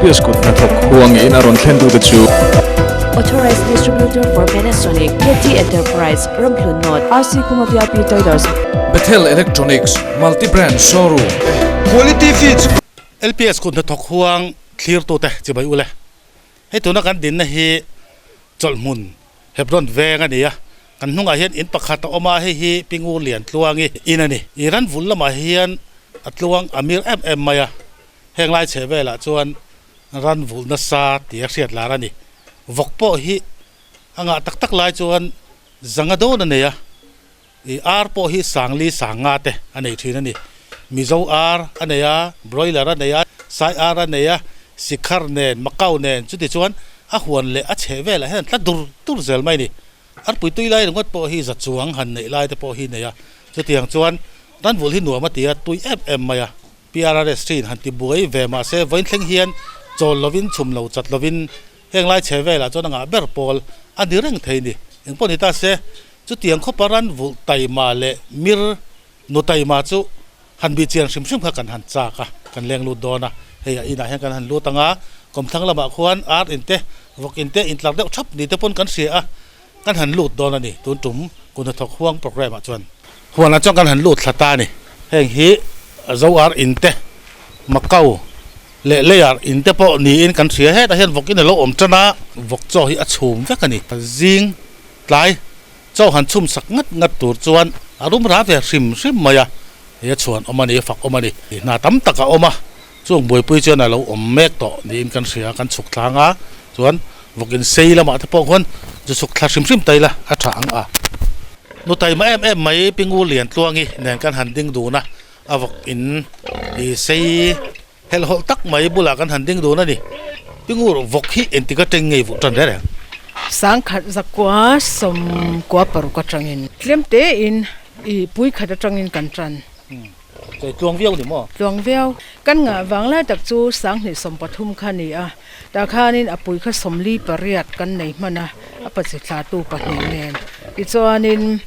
LPS kut hnathawk huangin a rawn thlen tute chu. Authorized Distributor for Panasonic, KT Enterprise, Ramhlun North, RC Khuma VIP Traders. Bethel Electronics, Multi Brand Showroom. Quality Feeds. LPS kut hnathawk huang thlirtute chibai ule. Hei tuna kan dinna hi chawlhhmun Hebron veng a ni a, kan hnungah hian in pakhat a awm a, hei hi Pingur Lian Tluangi in a ni. I ran vul lamah hian a tluang a mir em em mai a, heng lai chheh velah chuan ran vulh nasa tih a hriat lar a ni. Vawk pawh hi a ngah tak tak lai chuan zanga dawn a nei a, i ar pawh hi sangli sanga te a nei thin a ni. Mizo ar a nei a, broiler a nei a, sai ar a nei a, sikhar nen, macau nen chuti chuan a huan leh a chheh velah hian an tla dur dur zel mai a ni. Arpui tui lai ringawt pawh hi za chuang han neih lai te pawh hi nei a, chutiang chuan Tanvul hi nuam a ti a, tui em em mai a. PRRS thin han ti buai ve mah se vawiin thleng hian chawl lovin chhum lo chat lovin heng lai chhe velah chuan a ngah ber pawl a ni reng thei a ni. Engpawh ni ta se Chutiang khawpa ran vulh taima leh mir nu taima chu han bih chian hrim hrim kha kan han chak a, kan leng lut dawn a. Hei a inah hian kan han lut ang a, kawmthlang lamah khuan ar in te, vawk in te intlar deuh thap ni te pawn kan hria a, kan han lut dawn a ni. Tun tum kun hnathawk huang programme ah chuan. Huanah chuan kan han lut thla ta a ni. Heng hi zo ar in te, Macau leh leiar in te pawh niin kan hria. Hetah hian vawk in a lo awm tan a, vawk chaw hi a chhum vek a ni. Zing Tlai chaw han chhum sak ngat ngat tur chuan a rum ra ve hrim hrim mai a, hei a chhuan awm a ni, a fak awm a ni. Hna tam tak a awm a, chung buaipui chuan a lo awm mek tawh niin kan hria, kan chhuk thlang a, chuan vawk in sei lamah te pawh khuan zu chhuk thla hrim hrim ta ila a tha ang a. Nu taima em em mai Pingu Liantluangi nen kan han ding dun a, a vawk in i sei Helhhawlh tak mai bulah kan han ding dun a ni. Pingur vawk hi engtik atang ngei vuh tan reng reng? Sangkhat zakua sawmkua paruk atangin. Tlem tein i pui khat atangin kan tan. Chei tluang viau ni maw? Tluang viau. Kan ngah vang lai tak chu sanghnih 13 kha ni a. Tah khanin a pui kha 48 kan nei hman a, a pachi thlatu pahnih nen. Tichuanin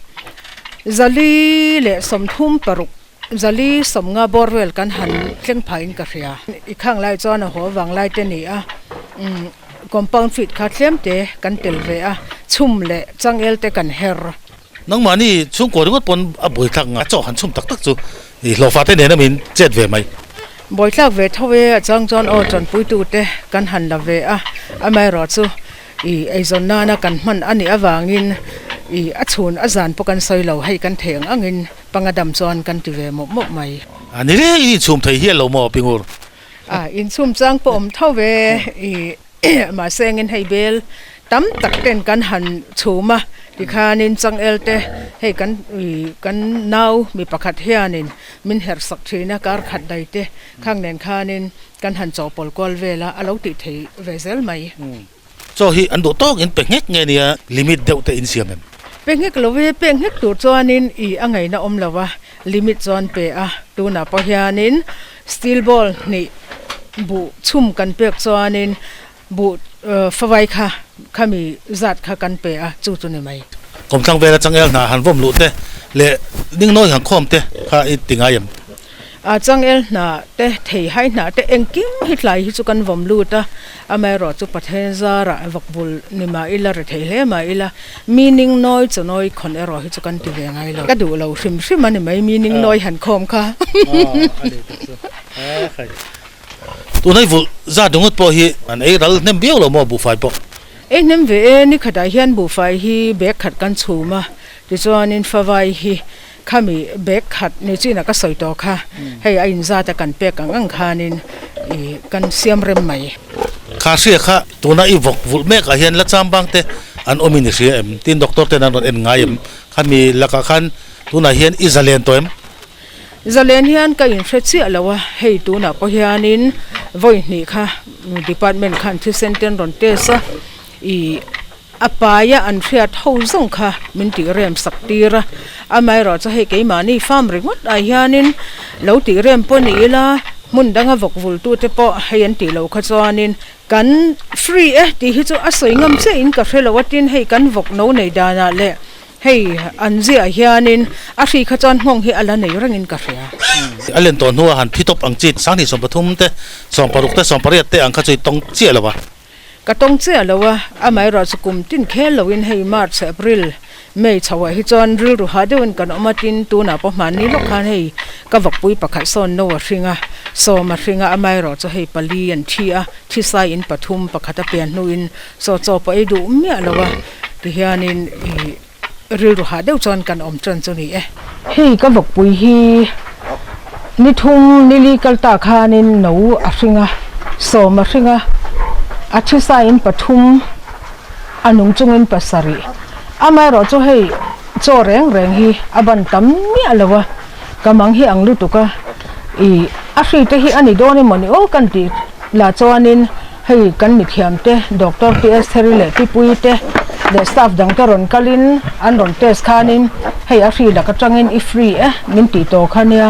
436. 450 bawr vel kan han thleng phah in ka hria. I khang lai chuan a haw vang lai te ni a, umm compound feet kha tlem te kan tel ve a, chhum leh changel te kan her. Nangmahni chhungkaw ringawt pawn a buaithlak nga chaw han chhum tak tak chu i hlawhfa te nen a min chet ve mai. Buaithlak ve tho e, a chang chuan aw tanpuitu te kan han la ve a, amaherawh chu I eizawn nana kan hman a nih avangin i a chhun a zan pawh kan sawi lo, hei kan thei ang angin panga dam chuan kan ti ve mawp mawp mai. A ni reng in inchhum thei hial lo maw Pingur? A inchhum chang pawh awm tho ve i mahse engin hei bel tam tak ten kan han chhum a tikhanin changel te hei kan i kan nau mi pakhat hianin min herh sak thin a kar khat dai te khang nen khanin Kan han chawhpawlh kual vel a, a lo tih thei ve zel mai. Chaw hi an duh tawk in pe nghek nge nia limit deuh te in siam em? Pe nghek lo e, pek nghek tur chuanin i a ngaihna awm lo a, limit chuan pe a, tunah pawh hianin steel ball hnih buh chhum kan pek chuanin buh fawai kha khami zat kha kan pe a, chu chu ni mai. Kawmthlang vela changel hna han vawm luh te leh dingnawi han khawm te kha i ti ngai em? A changel hna te, theihai hna te engkim hi tlai hi chu kan vawm lut a, amaherawh chu Pathian zarah vakbul ni mah ila, ri thei hle mah ila, meaning nawi chu nawi khawn erawh hi chu kan ti ve ngai lo. Ka duh lo hrim hrim a ni mai meaning nawi han khawm kha. Tunai vulh zat ringawt pawh hi an ei ral hnem viau lo maw buhfai pawh? Ei hnem ve e, ni khatah hian buhfai hi bag khat kan chhum a, tichuanin favai hi Khami bag khat ni chin a ka sawi tawh kha, hei a inzat a kan pek ang ang khanin i kan siam rem mai. Kha hria kha tuna i vawk vulh mek ah hian la cham bang te an awm in i hria em? Tin doctor ten an rawn en ngai em? Khami lakah khan tunah hian i zalen tawh em? Zalen hian ka inhre chiah lo a, hei tunah pawh hianin vawi hnih kha department khan thisen ten rawn test a, i A paia an hriat ho zawng kha min tih rem sak tir a, amaherawh chu hei keimahni farm ringawt ah hianin lo tih rem pawh ni ila hmun danga vawk vul tute pawh hei an tih loh kha chuanin kan free e tih hi chu a sawi ngam chiah in ka hre lo a tin hei kan vawk no nei danah leh. Hei an ziah hianin a hri kha chuan nghawng hi a la nei rengin ka hria. A len tawh hnua han thi tawp ang chi sanghnih 13 te, 16 te, 18 te ang kha chu i tawng chiah lo a. Ka tawng chiah lo a, amaherawh chu kum tin khel loin hei March, April, May chhoah hi chuan rilru hah deuhin kan awm a, tin tunah pawh hmanni lawk khan hei ka vakpui pakhat sawn no a hring a, sawm a hring a, amaherawh chu hei pali an thi a, thisai in pathum pakhat a pian hnuin chaw chaw pawh ei duh miah lo a, tihianin ih rilru hah deuh chuan kan awm tan chu ni e. Hei ka vakpui hi ni thum ni li kal ta khanin no a hring a, sawm a hring a, a thisai in pathum. A nung chungin pasarih. Amaherawh chu hei chaw reng reng hi a ban tam miah lo a, ka mang hi ang lutuk a, ih a hri te hi a ni dawn emaw ni aw kan tih lah chuanin hei kan mithiam te Doctor PS Theri leh Pi Pui te leh staff dang te rawn kalin an rawn test khanin hei a hri lak atangin i free e min tih tawh kha nia,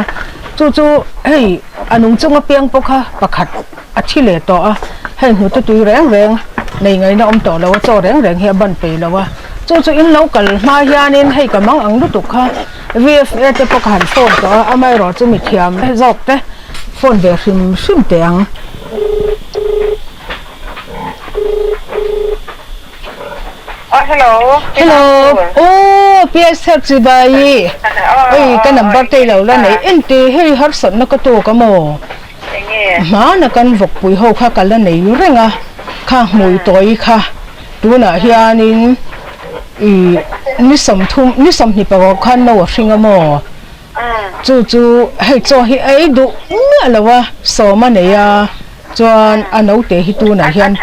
chu chu hei a nung chung apiang pawh kha pakhat. A thi leh tawh a, hei hnute tui reng reng nei ngaihna awm tawh lo a, chaw reng reng hi a ban pei lo a, chu chu in lo kal hma hianin hei ka mang ang lutuk kha VFA te pawh ka han phone tawh a, amaherawh chu mithiam zawk te phone ve hrim hrim teh ang. Hello. Hello. Aw PSF chibai. Oi ka number te i lo la nei enti hei harsatna ka tawk a maw? Hmana kan vawkpui ho kha ka la nei reng a, kha hmui tawi kha tunah hianin ih ni sawmthum ni sawmhnih pakhat khan no a hring a maw? Chu chu hei chaw hi a ei duh miah lo a, sawm a nei a, chuan a naute hi tunah hian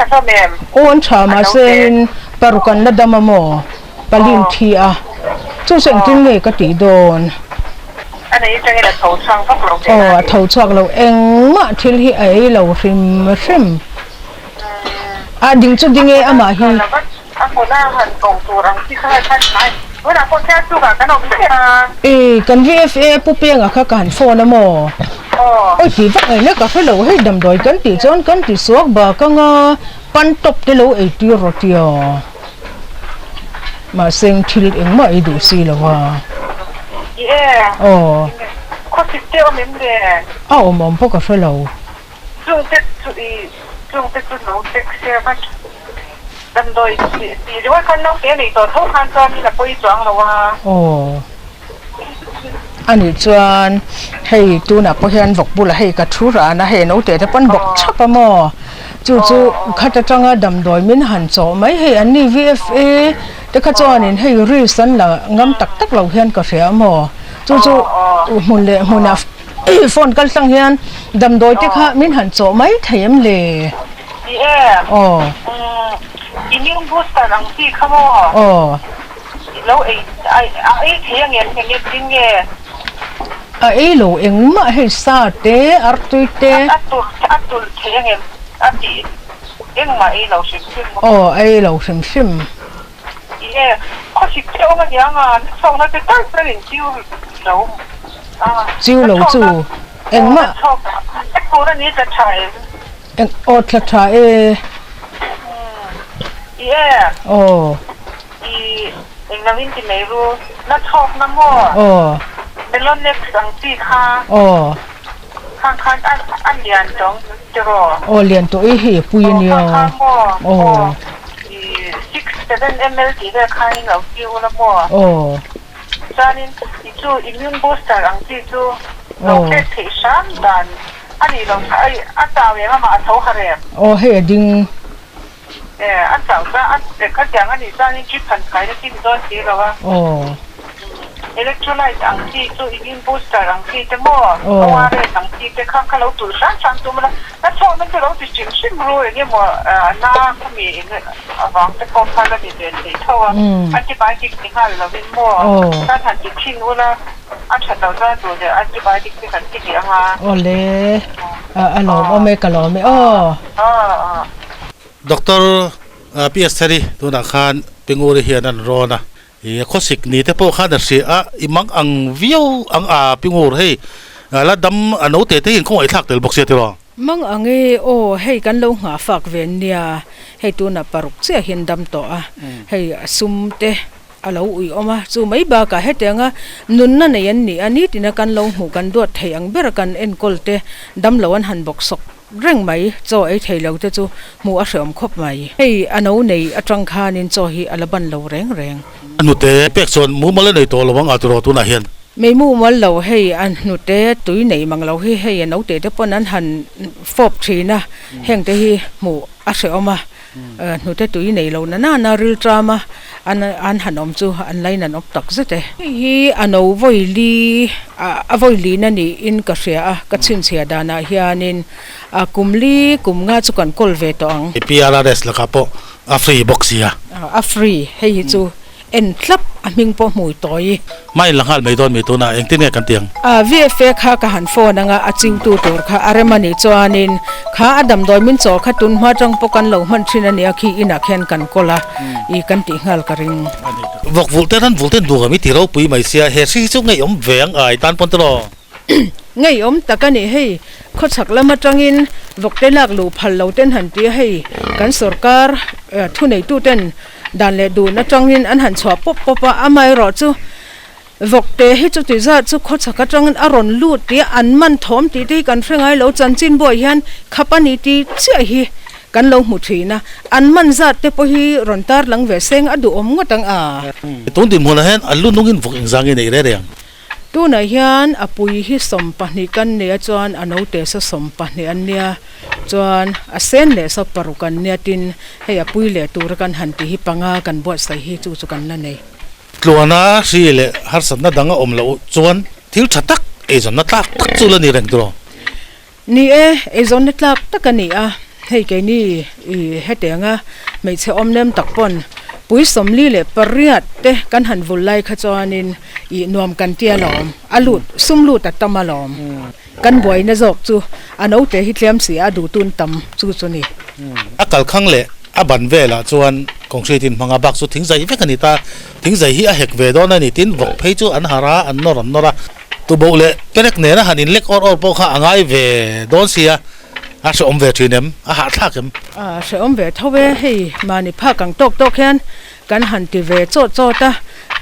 aw an tha mahse in paruk an la dam a maw? Palin thi a, chu chu engtin nge ka tih dawn? A nei atangin a tho chhuak vak lo teh Aw, a tho chhuak lo. Engmah thil hi a ei lo hrim hrim. A ding chu ding e amah hi. A hmuna han ko tur ang chi kha khan hnai. Tunah pawh khian chungah kan awm daih a. E, kan VFA Pu Pianga kha ka han phone a maw? Aw. Awi tih vak ngaihna ka hre lo, hei damdawi kan tih chuan kan ti suak bak anga pan tawp te lo ei tir rawh tia. Mahse thil engmah ei duh si lo a. I e. Aw. Khawsik te awm em le? A awm awm pawh ka hre lo. Chung te chu i chung te chu no tek se va damdawi tih ringawt khan naute a neih tawh tho khan chuan in a pawi chuang lo a. Aw. A nih chuan hei tunah pawh hian vawk bulah hei ka thu ran a, hei naute te pawn bawk chhap a maw? Chu chu khat atanga damdawi min han chawh mai hei an ni VFA te kha chuanin hei risk an la ngam tak tak lo hian ka hria a maw? Chu chu hmun leh hmunah phone kal tlang hian damdawi te kha min han chawh mai thei em le? Aw. Immune booster ang chi kha maw? Aw. I lo ei a ei thei ang em eng engtin nge? A ei lo engmah hei sa te artui te. A tulh a tulh thei ang em a tih engmah ei lo hrim hrim maw? Aw a ei lo hrim hrim. I e khawsik te awm aniang a nachhawkna te tal tal in chiu lo a. Chiu lo chu engmah. A tur a ni tla tha em? Eng aw tla tha e. I e. Aw. I englo in ti mai ru. Na chhawk na maw? Aw. Melonex ang chi kha. Aw. Khang khan a a lian tawng tiraw? Aw lian tawh i hei a pui a nia. Aw khang kha maw? Aw. I 6, 7 ml tih vel khan in lo ti ula maw? Aw. Chuanin i chu immune booster ang chi chu lo pek theih hram dan a nih loh kha a chau em amah a tho har em? Aw hei a ding. E, a chauh chuan a khatiang a nih chuanin drip han kai na chi ni dawn si lo a. Aw. Electrolyte ang chi chu immune booster ang chi te maw, ORS ang chi te kha kha lo tulh hram hram tum ila, na chhawkna chu lo ti hrim hrim ru eng emaw na khami eng avang te pawh kha la ni ve thei tho a, antibiotic ti nghal lovin maw, tan han ti thin ula a that loh chuan duh leh antibiotic te kan ti leh ang a. Aw le, a lawm awm e, ka lawm e aw. Aw aw. Doctor PS Theri tunah khan Pinguri hian an rawn a, ih khawsik ni te pawh khan a hria a, i mang ang viau ang a Pingur hei la dam a no te te hi in khawngaih thlak tel bawk sia tiraw? Mang ang e aw hei kan lo nghah fak ve nia, hei tunah paruk chiah hian dam tawh a, hei a sum te. a lo ui awm a, chu mai bakah hetianga nunna nei an ni a, nitina kan lo hmuh kan duat thei ang bera kan enkawl te damlo an han bawk sawk reng mai, chaw ei thei lo te chu hmuh a hreawm khawp mai. Hei a no nei atang khanin chaw hi a la ban lo reng reng. A hnute pek chuan mumal a nei tawh lo ang a tiraw tunah hian. Mei mumal lo hei a hnute tui nei mang lo hi hei a note te pawn an han fawp thin a, heng te hi hmuh a hreawm a. Hnute tui nei lo na nana ril tram a an an han awm chu an lain an awm tak zet e. Hei hi a no vawi li a vawi lin a niin ka hria a, ka chhinchhiah danah hianin a kum li kum nga chu kan kawl ve tawh ang. PRRS lakah pawh a free bawk sia. A free hei hi chu En tlap a hming pawh hmui tawi. Hma in la nghal mai dawn mi tunah engtin nge kan ti ang? A VFA kha ka han phone anga a chingtu tur kha a rem a nih chuanin kha a damdawi min chaw kha tun hma tang pawh kan lo hman thin a nia khi inah khian kan kawl a i kan tih nghal ka ring. Vawk vulh te ran vulh ten duh ang i ti ropui mai sia he hri hi chu ngeiawm ve ang ai tan pawn telaw. Ngeiawm tak a ni hei khawchhak lam atangin vawkte lak luh phal lo ten han ti a hei kan sorkar thuneitu ten Dan leh dun atangin an han chhuah pawp pawp a, amaherawh chu vawkte hi chuti zat chu khawchhak atangin a rawn lut tih a an man thawm tih te hi kan hre ngai lo, chanchin buai hian khap a ni tih chiah hi kan lo hmu thin a, an man zat te pawh hi rawn tar lang ve seng a duhawm ngawt ang a. Tun dinhmunah hian a lu nungin vawk engzang nge neih reh reng? Tunah hian a pui hi 20 kan nia chuan a note sa 20 an nia chuan a sen leh sa paruk an nia tin hei a pui leh tura kan han tih hi panga kan buatsaih hi chu chu kan la nei. Tluana hri leh harsatna dang a awm loh chuan thil tha tak eizawnna tlak tak chu la ni reng tawh. Ni e, eizawnna tlak tak a ni a, hei keini i hetianga hmeichhe awmnem tak pawn pui 48 te kan han vul lai kha chuanin i nuam kan tia lawm, a lut sum lut a tam alawm. Kan buaina zawk chu a note hi tlem si a, a duhtun tam chu chu ni. A kalkhang leh a ban velah chuan concrete in hmanga bak chu thingzai vek a ni ta, thingzai hi a hek ve dawn a ni tin vawk phei chu an harh a, an nawr an nawr a. Tuboh leh perek nena han inlek awr awr pawh kha a ngai ve dawn sia, a hrehawm ve thin em? A hahthlak em? A hrehawm ve tho e, hei mahni phak ang tawk tawk hian kan han ti ve chawt chawt a,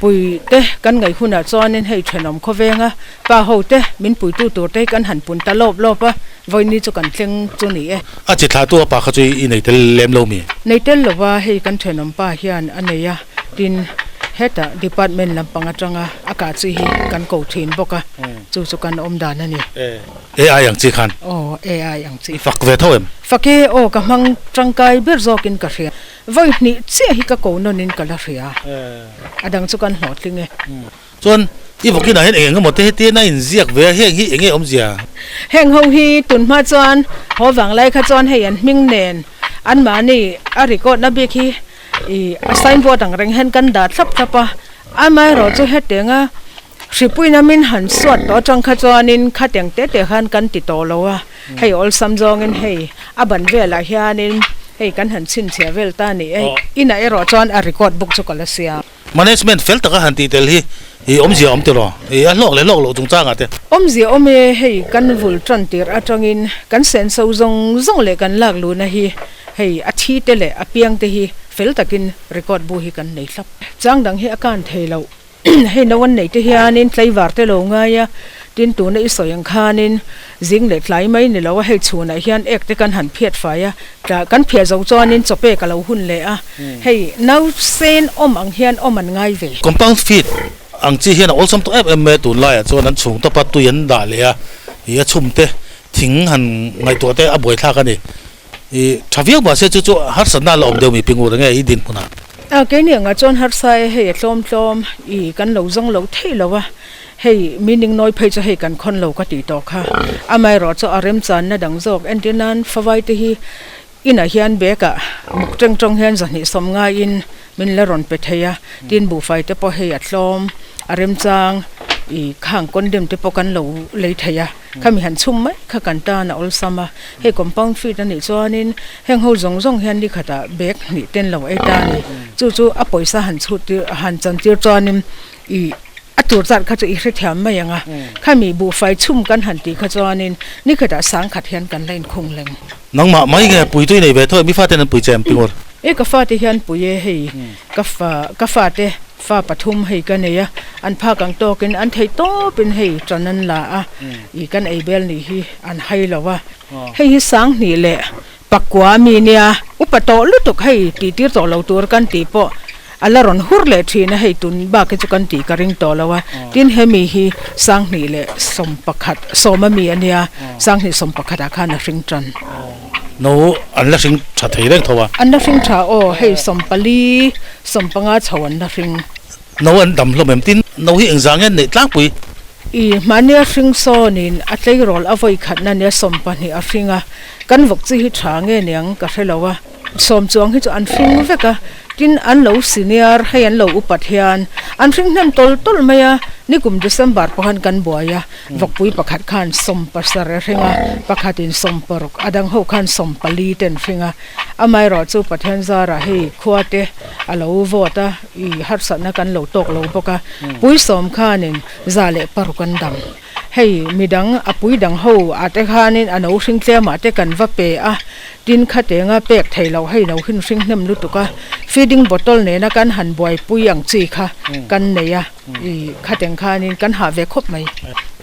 pui te kan ngaih hunah chuanin hei thenawm khawvenga pa ho te min puitu tur te hi kan han pun ta lawp lawp a, vawiin chu kan thleng chu ni e. A chi thlahtu a pa kha chu i nei tel lem lo mi? Nei tel lova hei kan thenawm pa hian a nei a, tin hetah department lampang atanga a kah chi hi kan ko thin bawk a, chu chu kan awm dan a ni. AI ang chi khan? Aw, AI ang chi. I fak ve tho em? Fak e, aw ka hmang tangkai ber zawkin ka hria. Vawi hnih chiah hi ka ko nawnin ka la hria. A dang chu kan hlawhtling e. Chuan i vawkinah hian eng eng emaw te hetian a inziak ve a, heng hi eng nge awmzia? Heng ho hi tunhma chuan haw vanglai kha chuan hei an hming nen anmahni a record na bik hi I a signboard ang reng hian kan dah thlap thlap a, amaherawh chu hetianga hripuina min han suat tawh atang kha chuanin khatiang te te khan kan ti tawh lo a, hei awlsam zawngin hei a ban velah hianin hei kan han chhinchhiah vel ta a ni e, inah erawh chuan a record book chu ka la siam. Management fel taka han tih tel hi i awmzia awm tiraw? I a hlawk leh hlawk loh chungchangah te. Awmzia awm e, hei kan vul tan tir atangin kan senso zawng zawng leh kan lak luhna hi hei a thi te leh a piang te hi fel takin record bu hi kan nei thlap. Chang dang hi a kan thei loh. Hei no an neih te hianin tlaivar te lo ngai a, tin tuna i sawi ang khanin zing leh tlai mai ni lo a, hei chhunah hian ek te kan han phiat fai a, tla kan phiah zo chuanin chawpek a lo hun leh a, hei nausen awm ang hian awm an ngai ve. Compound feed ang chi hian a awlsam tawh em em mai a, tunlaiah chuan an chhung tawpa tui an dah leh a, ih a chhum te thing han ngaihtuah te a buaithlak a ni. I tha viau mahse chu chu harsatna a la awm deuh mi pingur enge i dinhmunah? A keini angah chuan harsa e hei a tlawm tlawm i kan lo zawng lo thei lo a, hei meaning nawi phei chu hei kan khawn lo ka tih tawh kha. Amaherawh chu a remchanna dang zawk entir nan favai te hi inah hian bag ah muk teng tawng hian 250 ngaiin min la rawn pe thei a, tin buhfai te pawh hei a tlawm a remchang i khang condem te pawh kan lo lei thei a. Khami han chhum mai kha kan tan a awlsam a, hei compound feed a nih chuanin heng ho zawng zawng hian ni khatah bag hnih ten lo ei ta a ni. Chu chu a pawisa han chhut tir han chan tir chuanin ih a tur zat kha chu i hrethiam mai ang a, khami buhfai chhum kan han tih kha chuanin ni khatah sangkhat hian kan la inkhung leng. Nangmah mai nge puitui nei ve tho e, mi fate an pui che em Pingor? E ka fate hian pui e hei ka fa ka fate. Fa pathum hei ka nei a, an phak ang tawkin an theih tawpin hei tan an la a, ih kan ei bel nih hi an hai lo a. Hei hi Sanghnih leh Pakua mi nia, upa tawh lutuk hei tih tir tawh lo tur kan tih pawh a la rawn hur leh thin a, hei tun bak hi chu kan tih ka ring tawh lo a. Tin hemi hi Sanghnih leh sawmpakhat sawma mi a nia, Sanghnih sawmpakhat ah khan a hring tan. No an la hring tha thei reng tho a. An la hring tha aw, hei 40, 15 chho an la hring. No an dam hlawm em? Tin, no hi engzah nge an neih tlangpui? I mahnia hring sawnin a tleirawl a vawi khatna nia 20 a hring a, kan vawk chi hi tha nge niang ka hre lo a. Sawm chuang hi chu an hring vek a, tin an lo senior hei an lo upat hian an hring hnem tawl tawl mai a, nikum December pawh khan kan buai a, Vawkpui pakhat khan 70 a hring a, pakhatin 60, a dang ho khan 40 te an hring a. Amaherawh chu Pathian zarah hei khua te a lo vote a, i harsatna kan lo tawk lo bawk a. Pui sawm khanin 106 an dam. Hei midang a pui dang ho ah te khanin a no hring tlemah te kan va pe a, tin khatenga pek thei loh hei no hin hring hnem lutuk a, feeding bottle nena kan han buaipui ang chi kha kan nei a. I khateng khanin kan hah ve khawp mai.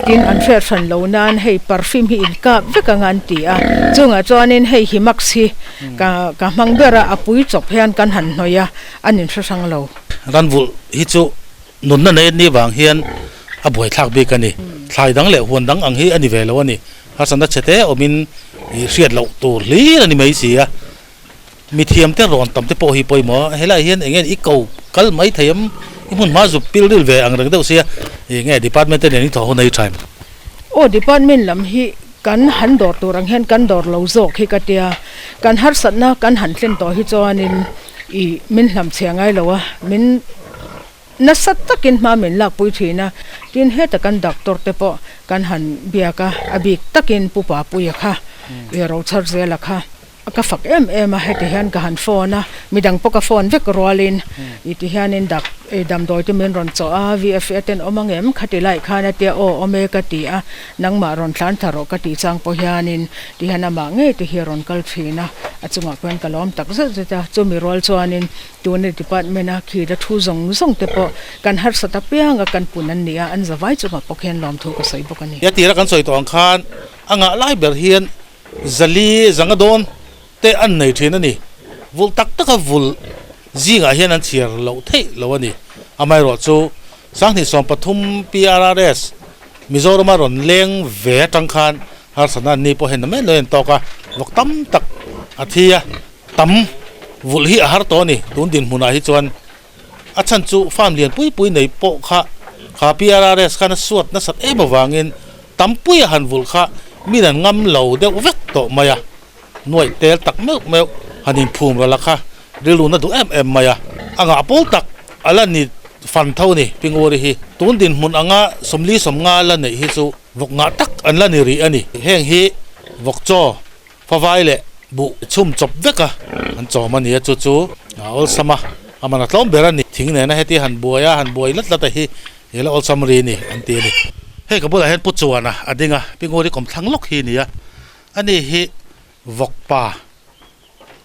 Tin, an hriat hran lo nan hei perfume hi in kap vek anga an ti a, chungah chuanin hei hi mask hi ka ka hmang ber a, a pui chawp hian kan han hnawih a, an inhre hrang lo. Ranvulh hi chu nunna nei anih vang hian a buaithlak bik a ni. Thlai dang leh huan dang ang hi a ni ve lo a ni. Harsatna chhe te awmin i hriat loh tur hlir a ni mai si a. Mithiam te rawn tam te pawh hi pawimawh a, helaiah hian eng nge i ko kal mai thei em? I hmun hma zuk pil ril ve ang reng deuh sia, eng nge department te nen i thawh hun a i tha em? Aw department lam hi kan han dawr tur ang hian kan dawr lo zawk hi ka tia, kan harsatna kan han thlen tawh hi chuanin i min hlamchhiah ngai lo a, min nasa takin hma min lakpui thin a, tin heta kan doctor te pawh kan han biak a, a bik takin Pu Papuia kha i rochar zela kha. Ka fak em em a, heti hian ka han phone a, midang pawh ka phone vek rualin i ti hianin dak i damdawi te min rawn chawh a, VFA ten awm ang em khati lai khan a tia aw awm e ka ti a, nangmah rawn tlan thla rawh ka tih chang pawh hianin ti hian amah ngei te hi a rawn kal thin a, a chungah pawh hian ka lawm tak zet zet a, chumi rual chuanin tuna department a khira thu zawng zawng te pawh kan harsat apianga kan pun an ni a, an zavai chungah pawh khian lawmthu ka sawi bawk a ni. A tira kan sawi tawh ang khan a ngah lai ber hian Zali zanga dawn te an nei thin a ni. Vulh tak taka vulh zingah hian an chhiar loh theih lo a ni. Amaherawh chu 2013 PRRS Mizorama rawn leng ve atang khan harsatna an ni pawh hian namel lo en tawk a, vawk tam tak a thi a, tam vulh hi a har tawh a ni. Tun dinhmunah hi chuan a chhan chu farm lian pui pui nei pawh kha kha PRRS khan a suat nasat em avangin Tampuia han vulh kha min an ngam lo deuh vek tawh mai a, nuaih tel tak meuh meuh han inphum ral a kha rilru na duh em em mai a, a ngah pawl tak a la ni fan tho ni Pinguri hi. Tun dinhmun anga 40 50 la neih hi chu vawk ngah tak an la ni rih a ni. Heng hi vawk chaw, favai leh buh chhum chawp vek a an chawm a ni a, chu chu a awlsam a, a man a tlawm ber a ni. Thing nena heti han buai a, han buai lat lat a hi He la awlsam ri ni an ti a ni. Hei ka bulah hian Pu Chuana a ding a, Pi Nguri kawm thlang lawk hi a ni a. Ani hi vawkpa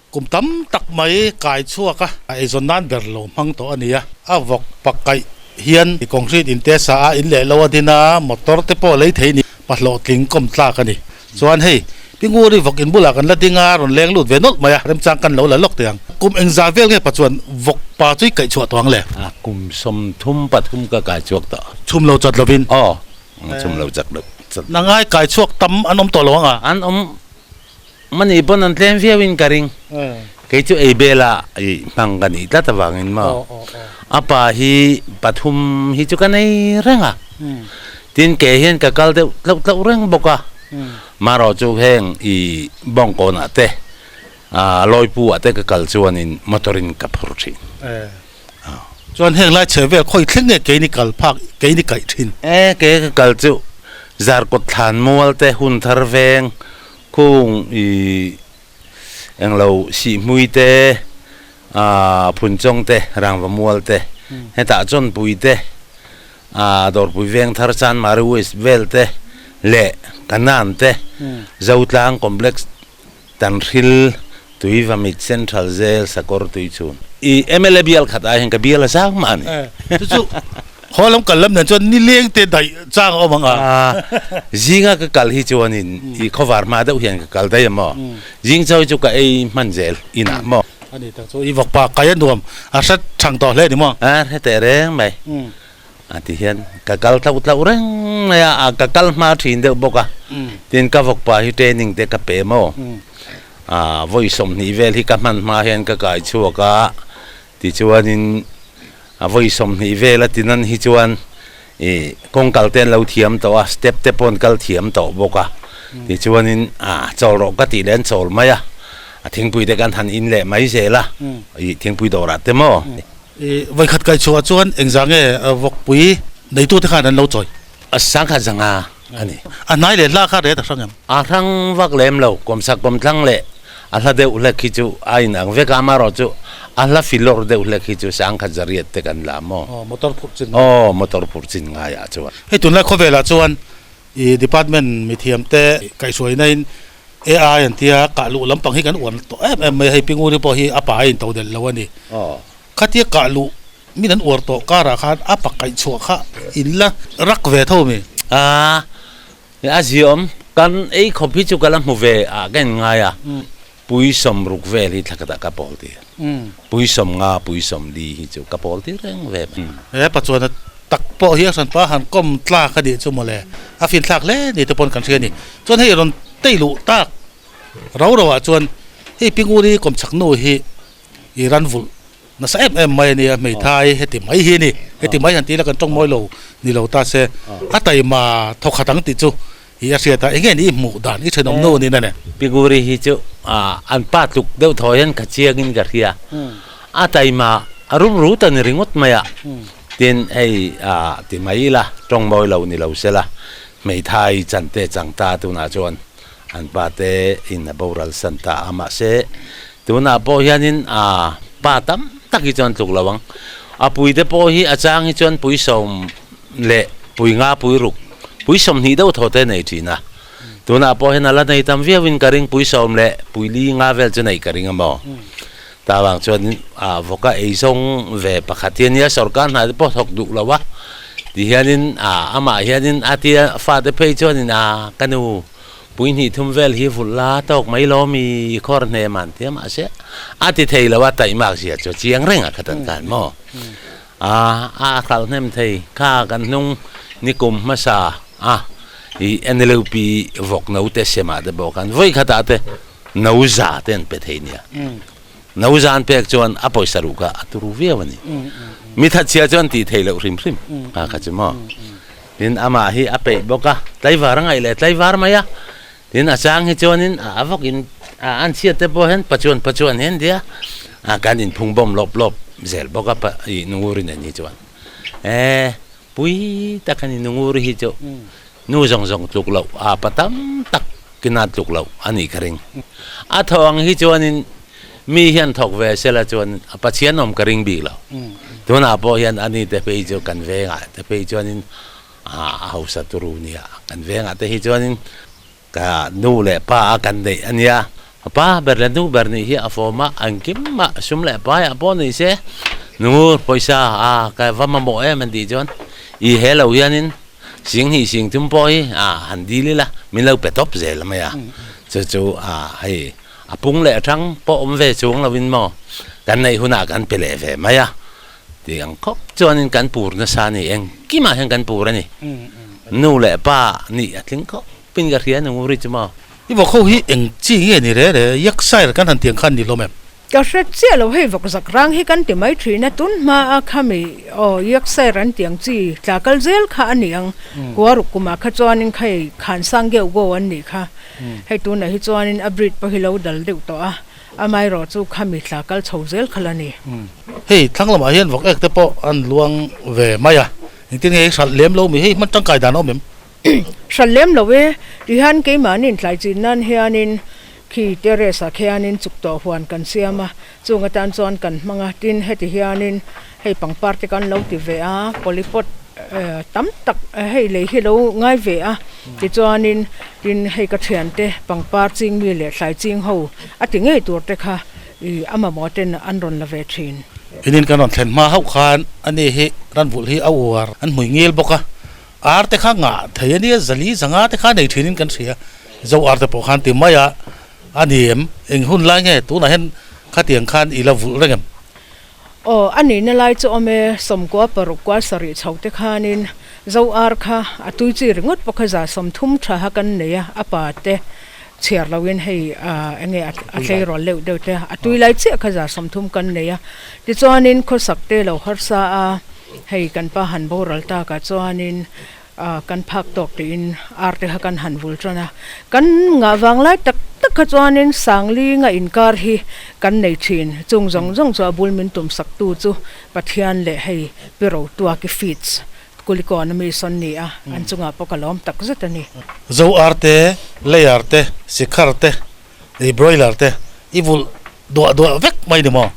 kum tam tak mai kai chhuak a, a eizawn nan ber lo hmang tawh a ni a. A vawkpa kaih hian concrete in te sa a, in leh lo a din a, motor te pawh lei thei ni, pa hlawhtling kawm tlak a ni. Chuan hei, Pi Nguri vawk in bulah kan la ding a, rawn leng lut ve nawlh mai a, remchang kan lo la lawk teh ang. Kum engzah vel nge pa chuan vawk pa chu i kaih chhuah tawh ang le? A, kum 33 ka kai chhuak tawh. Chhum lo chat lovin? Aw, chhum lo chat lo. Nangai kai chhuak tam an awm tawh lo ang a? An awm, mahni pawn an tlem viau in ka ring. Kei chu ei bela i hmang ka nih tlat avangin maw. A pa hi pathum hi chu ka nei reng a. Tin ke hian ka kal deuh tlauh tlauh reng bawk a. Marawh chu heng i Bawngkawnah te, Lawipu ah te ka kal chuanin motor in ka phur thin. Chuan heng lai chhe vel khawi thleng nge keini kal phak, keini kaih thin? E, ke ka kal chu Zarkawt thlan mual te, Hunthar veng, khung i englo Sihhmui te, Phunchawng te, Rangva mual te, hetah Chawnpui te, Dawrpui veng thar Chanmari West vel te leh Kanan te, Zotlang Complex, Tanhril, Tuivamit Central Jail, Sakawr Tuichhun. I MLA bial khat ai hian ka bial a zang mah a ni. Chu chu haw lam kal lam nen chuan nileng te daih chang a awm ang a. Zinga ka kal hi chuanin i khawvar hma deuh hian ka kal daih a maw. Zing chawi chu ka ei hman zel inah maw. A ni tak chu i vawkpa kai a nuam a hre thang tawh hle a ni maw. A hre teh reng mai. A ti hian ka kal tlauh tlauh reng mai a, ka kal hma thin deuh bawk a. Tin ka vawkpa hi training te ka pe maw. A vawi 20 vel hi ka hman hma hian ka kai chhuak a, tichuanin a vawi 20 vel a ti nan hi chuan ih kawng kal te an lo thiam tawh a, step te pawh an kal thiam tawh bawk a, tichuanin a chawl rawh ka tih leh an chawl mai a, a thingpui te kan han in leh mai zel a, ih thingpui dawrah te maw. Ih vawi khat kai chhuah chuan engzah nge vawkpui neitute khan an lo chawi? A sangkhat zanga a ni. A hnai leh hla kha ret a hrang em? A hrang vak lem lo, kawmsak kawmthlang leh a hla deuh hlek hi chu a inang vek a, amaherawh chu a hla filawr deuh hlek hi chu sangkhat zariat te kan la maw? Aw, motor phurh chin. Aw, motor phurh chin ngaiah chuan. Hei tunlai khawvelah chuan i department mithiam te kaihhruaina in AI an tia kah luh lampang hi kan uan tawh em em mai a, hei Pinguri pawh hi a pa a into delh lo a ni. Aw. Khatia kah luh min an uar tawh karah khan a pakaih chhuah kha in la rak ve tho mi? A, a ziawm. Kan ei khawp hi chu ka la hmu ve ah ka in ngai a, pui 60 vel hi thla khatah ka pawl tir. Pui 50, pui 40 hi chu ka pawl tir reng ve mai. He pachuana tak pawh hi a hranpa han kawm tlak a nih chu mawle, a finthlak hle ni te pawn kan hria a ni. Chuan hei rawn tei luh tak rau rauah chuan hei Pinguri kawmchhak nu hi I ran vulh nasa em em mai a nia, hmeithai heti mai hi a ni, heti mai han ti ila kan tawng mawi lo ni lo ta se, a taima thawk khat ang tih chu i a hriat a, enge ni i hmuh dan i thenawm nu niin a ni. Piguri hi chu an pa tluk deuh thaw hian ka chiang in ka hria, a taima a rum rut a ni ringawt mai a, tin hei ti mai ila tawng mawi lo ni lo sela, hmeithai chan te chang ta tunah chuan An pa te in a boral san ta a, mahse tunah pawh hianin a pa tam tak hi chuan tluk lo ang. A pui te pawh hi a chang hi chuan pui 10 leh pui 5 pui 6, pui 20 deuh thaw te nei thin a. Tunah pawh hian a la nei tam viauin ka ring, pui 10 leh pui li nga vel chu neih ka ring a maw. Ta vang chuan a vawka ei zawng ve pakhat hi a nia, sorkar hna te pawh thawk duh lo a, ti hianin a amah hianin a tia fate phei chuanin a ka nu pui hnih thum vel hi vulh la tawk mai lo mi khawr hnem an tia mahse a ti thei lo a taihmak zia chu a chiang reng a khatan khan maw a a hralh hnem thei kha kan hnung nikum hmasa a i NLUP vawk no te semah te pawh khan vawi khatah te No za te an pe thei nia. No za an pek chuan a pawisa ruh kha a turu viau a ni. Mi thatchhia chuan tih theih loh hrim hrim a kha chu maw. Tin amah hi a peih bawk a, tlaivar a ngaih leh tlaivar mai a. Tin a chang hi chuanin a vawkin a an chhiat te pawh hian pachuan pachuan hian tia a kan inphung bawm lawp lawp zel bawk a pa ih nunguri nen hi chuan. E pui tak a ni nunguri hi chu nu zawng zawng tluk loh a pa tam tak Kina tluk loh a nih ka ring. A thawh ang hi chuanin mi hian thawk ve sela chuan a Pathian awm ka ring bik lo. Tunah pawh hian a ni te phei chu kan vengah te phei chuanin a hausa turu nia. Kan vengah te hi chuanin ka nu leh pa a kan neih a nia. Pa ber leh nu ber nih hi a fawm a, engkim mah sum leh paiah pawh ni se nungur pawisa a ka va mamawh em an tih chuan i he lo hianin Sing hnih sing thum pawh hi a han dil ila min lo pe tawp zel mai a, chu chu a hei a pung leh thang pawh awm ve chuang lovin maw kan neih hunah kan pe leh ve mai a tih ang khawp chuanin kan pur nasa a ni, engkimah hian kan pur a ni, nu leh pa nih a tling khawp in ka hria nunguri chu maw. I vawk ho hi eng chi nge ni re re, Yorkshire kan han tiang khan ni hlawm em? Ka hre chiah lo, hei vawk zak rang hi kan ti mai thin a, tun hma a khami aw Yorkshire an tiang chi tla kal zel kha a ni ang, kua ruk kumah kha chuanin khei khan sang geuh go an nih kha, hei tunah hi chuanin a breed pawh hi lo dal deuh tawh a, amaherawh chu khami tla kal chho zel kha la ni. Hei thlang lamah hian vawk ek te pawh an luang ve mai a, engtin nge hei hralh lem lo mi, hei hman tangkai dan a awm em? Hralh lem lo e, tihian keimahni intlai chin nan hianin khi terrace ah khianin chuk tawh huan kan siam a, chung atan chuan kan hmang a, tin heti hianin hei pangpar te kan lo ti ve a, polypot tam tak hei lei hi lo ngai ve a, tichuanin tin hei ka thiante pangpar ching mi leh thlai ching ho a ti ngei tur te kha ih a mamawh ten an rawn la ve thin. Inin kan rawn thlen hma hauh khan ani hi ran vulh hi a uar an hmui ngil bawk a, ar te kha ngah thei a nia, zali zanga te kha nei thinin kan hria, zo ar te pawh khan ti mai a, a ni em? Eng hun lai nge tunah hian khatiang khan i la vulh reng em? Aw, a nihna lai chu awm e, sawmkua paruk kua sarih chho te khanin zo ar kha a tui chi ringawt pawh kha za 30 tha ha kan nei a, a pa te chhiar loin hei eng nge a tleirawl deuh deuh te a tui lai chiah kha za 30 kan nei a. Tichuanin khawsak te lo harsa a, hei kan pa han boral takah chuanin kan phak tawk tiin ar te kha kan han vul tan a. Kan ngah vang lai tak tak kha chuanin Sanglinga inkar hi kan nei thin. Chung zawng zawng chu a bul min tum sak tu chu Pathian leh hei Pi Rotuaki Feeds Kulikawn ami sawn ni a, an chungah pawh ka lawm tak zet a ni. Zo ar te, layer te, sikhar te, i broiler te i vulh duah duah vek mai ni maw?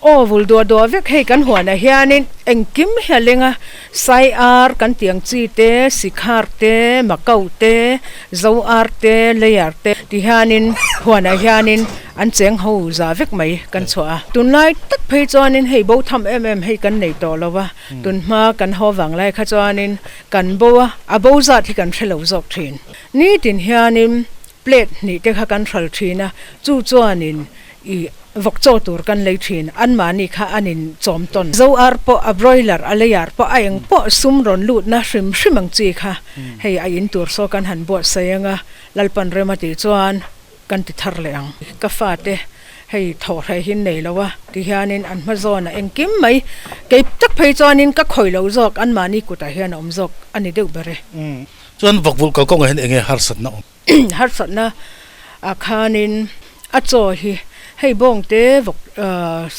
Aw, vulh duah duah vek hei kan huanah hianin engkim hi a leng a, sai ar kan tih ang chi te, sikhar te, makau te, zo ar te, layer te ti hianin huanah hianin An cheng ho za vek mai kan chhuah a. Tunlai tak phei chuanin hei bo tham em em hei kan nei tawh lo va, tunhma kan haw vang lai kha chuanin kan bo a, a bo zat hi kan hre lo zawk thin. Nitin hianin plate hnih te kha kan hral thin a, chu chuanin i vawk chaw tur kan lei thin, anmahni kha an in chawm tawn. Zo ar pawh a broiler a leiar pawh a eng pawh sum rawn lutna hrim hrim ang chi kha hei a in tur saw kan han buatsaih ang a, Lalpan rem a tih chuan Kan ti thar leh ang. Ka fate hei thawhhreh hi nei lo a ti hianin an hma zawnah engkim mai kei tak phei chuanin ka khawi lo zawk anmahni kutah hian a awm zawk a ni deuh ber e. Chuan vawkvulh kalkawngah hian enge harsatna awm? Harsatna ah khanin a chaw hi hei bawngte vawk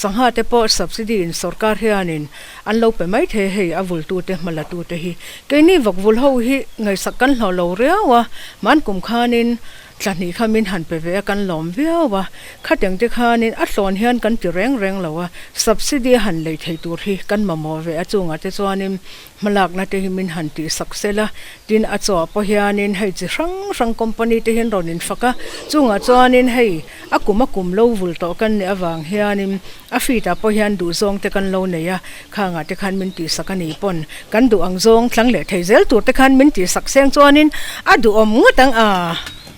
sangha te pawh subsidy in sorkar hianin an lo pe mai thei hei a vultute hmalatute hi keini vawkvulh ho hi ngaihsak kan hlawh lo riau a hmankum khanin Thla hnih kha min han pe ve a, kan lawm viau a. Khateng te khanin a tlawn hian kan ti reng reng lo a, subsidy a han lei thei tur hi kan mamawh ve a, chungah te chuanin hmalakna te hi min han tih sak sel a, tin a chawah pawh hianin hei chi hrang hrang company te hian rawn infak a, chungah chuanin hei a kum a kum lo vul tawh kan nih avang hianin A feed ah pawh hian duh zawng te kan lo nei a, khangah te khan min tihsak a nih pawn kan duh ang zawng tlang leh thei zel tur te khan min tihsak seng chuanin a duhawm ngawt ang a.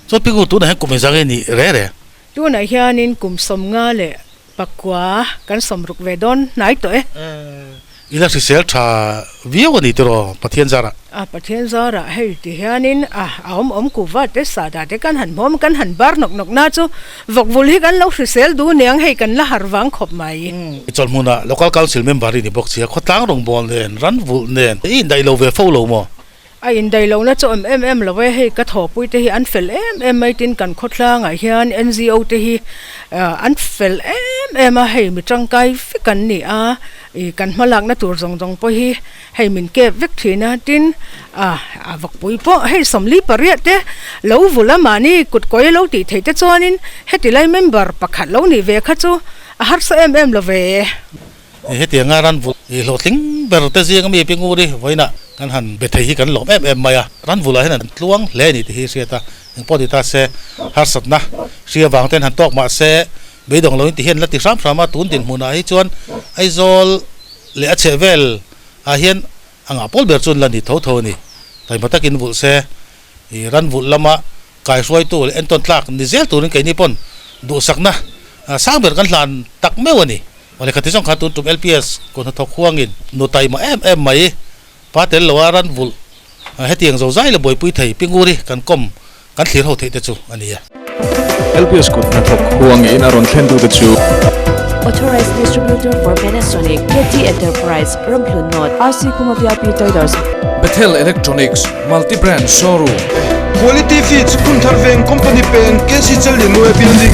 Chuan Piku tunah hian kum engzah nge nih re re? Tunah hianin kum 59 kan 60 ve dawn hnai tawh e. I la hrisel tha viau a ni tiraw Pathian zarah? A, Pathian zarah hei ti hianin a a awm awm ku va te sahdah te kan han hmawm kan han bar nawk nawk na chu vawkvul hi kan lo hrisel duh niang hei kan la har vang khawp mai. Chawlhmunah Local Council member i ni bawk sia, khawtlang rawngbâwl nen, ran vulh nen i indaih lo ve fo lo maw? A indaih lohna chu awm em em lo e, hei ka thawhpui te hi an fel em em mai tin kan khawtlangah hian NGO te hi an fel em em a, hei mi tangkai vek an ni a, ih kan hmalakna tur zawng zawng pawh hi hei min kep vek thin a, tin ah a vakpui pawh hei 48 te lo vul a mahni kut kawi lo tih theih te chuanin heti lai member pakhat lo nih ve kha chu a harsa em em lo ve. Hetianga ran vulh i hlawhtling ber te zing ami pi ngur hi vawiinah kan han be thei hi kan lawm em em mai a. Ran vulhah hian an tluang hle a ni tih hi hriat a, engpawh ni ta se harsatna hria vang ten han tawk mah se beidawng loin ti hian la ti hram hram a, tun dinhmunah hi chuan Aizawl leh a chheh vel ah hian a ngah pawl ber chu an la ni tho tho a ni. Taima takin vulh se i ran vulh lama kaihruaitu leh entawn tlak ni zel turin keini pawn duhsakna sang ber kan hlan tak meuh a ni. Awle khati zawng khan tun tum LPS kawh hnathawk huangin nu taima em em mai pa tel loa ran vulh hetiang zo zai la buaipui thei Pinguri kan kawm kan thlir ho theih te chu a ni e. LPS kut hnathawk huangin a rawn thlen tute chu. Authorized Distributor for Panasonic, KT Enterprise, Ramhlun North, RC Khuma VIP Traders. Bethel Electronics, Multi Brand Showroom. Quality Feeds, Phunthar Veng, Company Peng, KC Challianue Building.